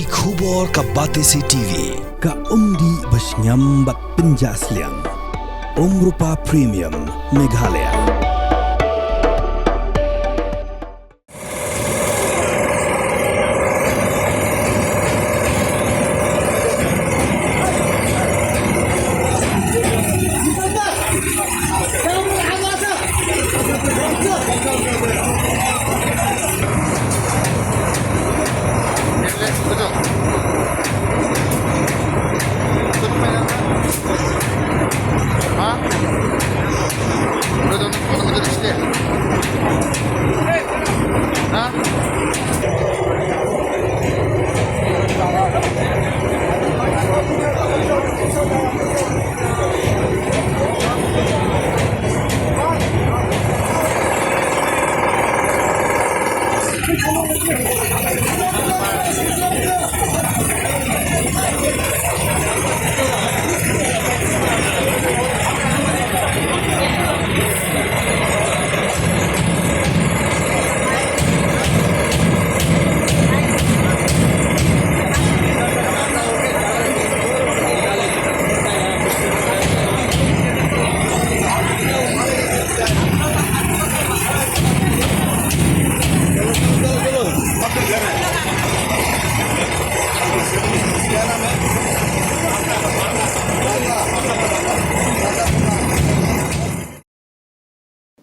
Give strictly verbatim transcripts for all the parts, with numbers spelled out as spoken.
Khubor ka Batesi T V, ka umdih ba shngiam bad pynjah sliang. Umrupa Premium, Meghalaya.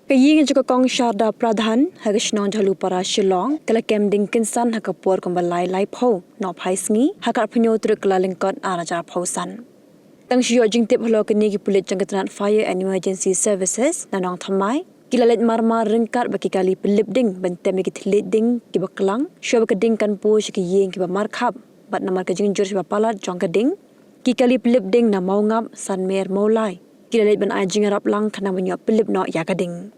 Ka ïing jong ka Kong Sharda Pradhan ha ka shnong Jhalupara, Shillong, ka la kem ding kynsan ha ka por kumba lai, laiphew nohphai sngi ha ka arphew hynñiew tarik Kyllalyngkot arhajar arphew san. Tang shu ïoh jingtip halor kane, ki pulit jong ka tnat Fire and Emergency Services na Nongthymmai ki la leit marmar ryngkat bad ki kali pynlip ding ban tem ïa ki thylliej ding kiba klang, shuwa ba ka ding kan poi sha ki ïing kiba markhap, bad namar ka jingjur shibun palat jong ka ding, ki kali pynlip ding na Mawngap, Sanmer, Mawlai ki la leit ban ai jingïarap lang khnang ban ïoh pynlip noh ïa ka ding.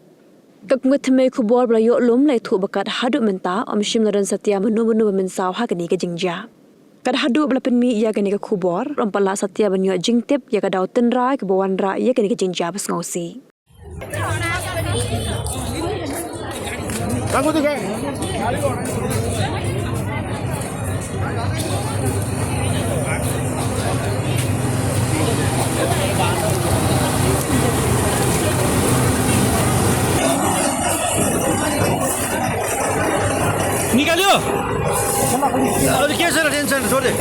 Ka kynthei thymmai khubor ba la ïoh lum la ïathuh ba kat haduh mynta ym shym la don satia mano mano ba mynsaw ha kane ka jingjia. Kat haduh ba la pynmih ïa kane ka khubor, ym pat lah satia ban ïoh jingtip ïa ka daw tynrai kaba wanrah ïa kane ka jingjia ba sngewsih. Nikalio. Aur kya sir, attention, sorry.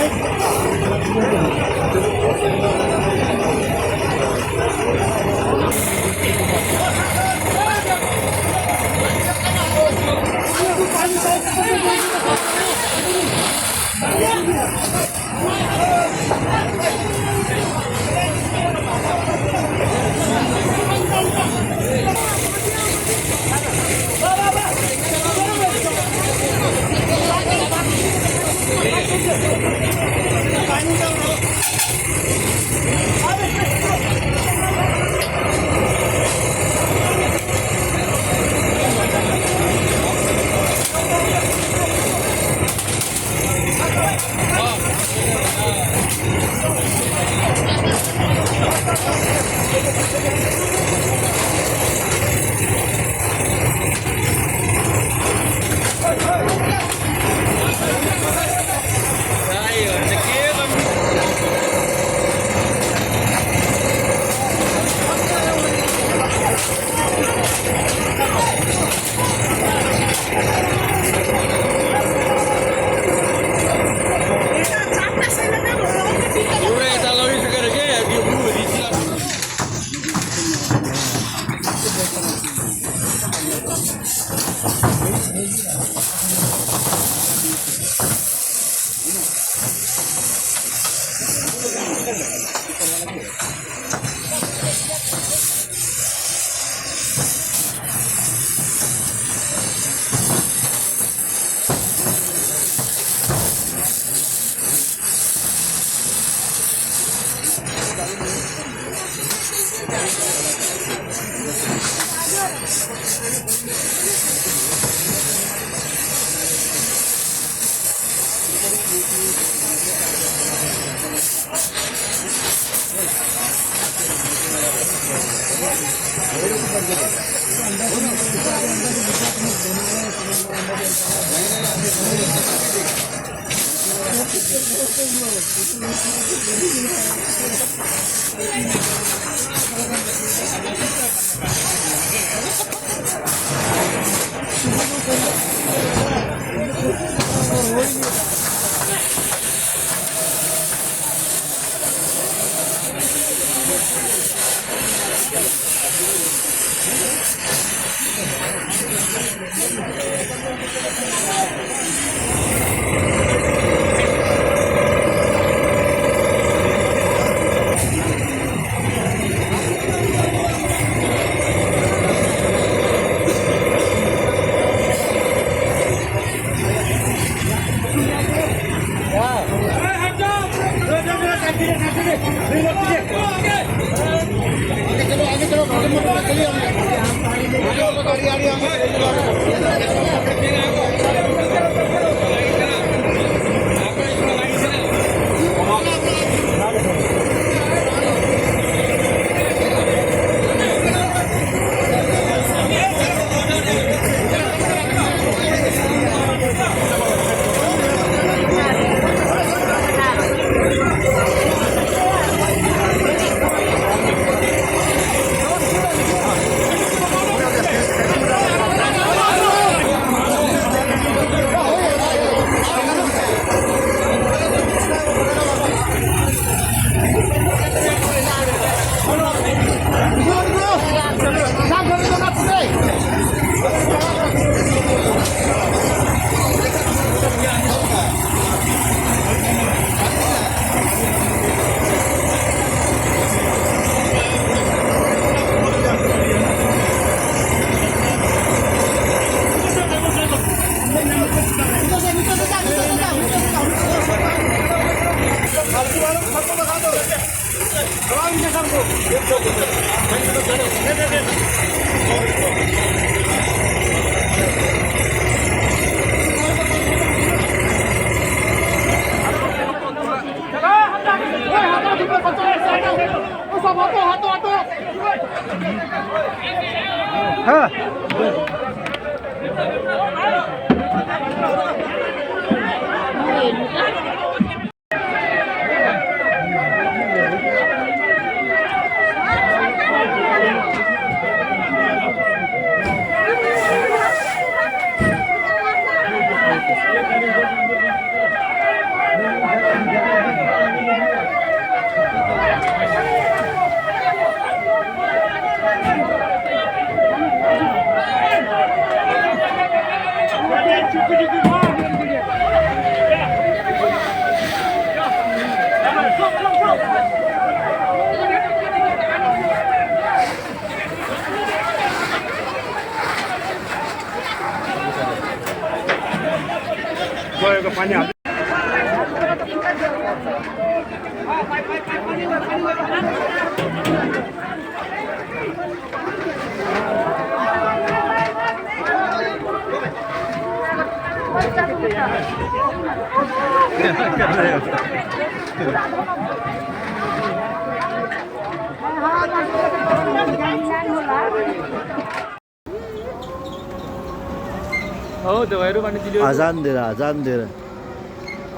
Azan de raha, azan de raha.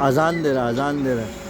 Azan de raha, azan de raha.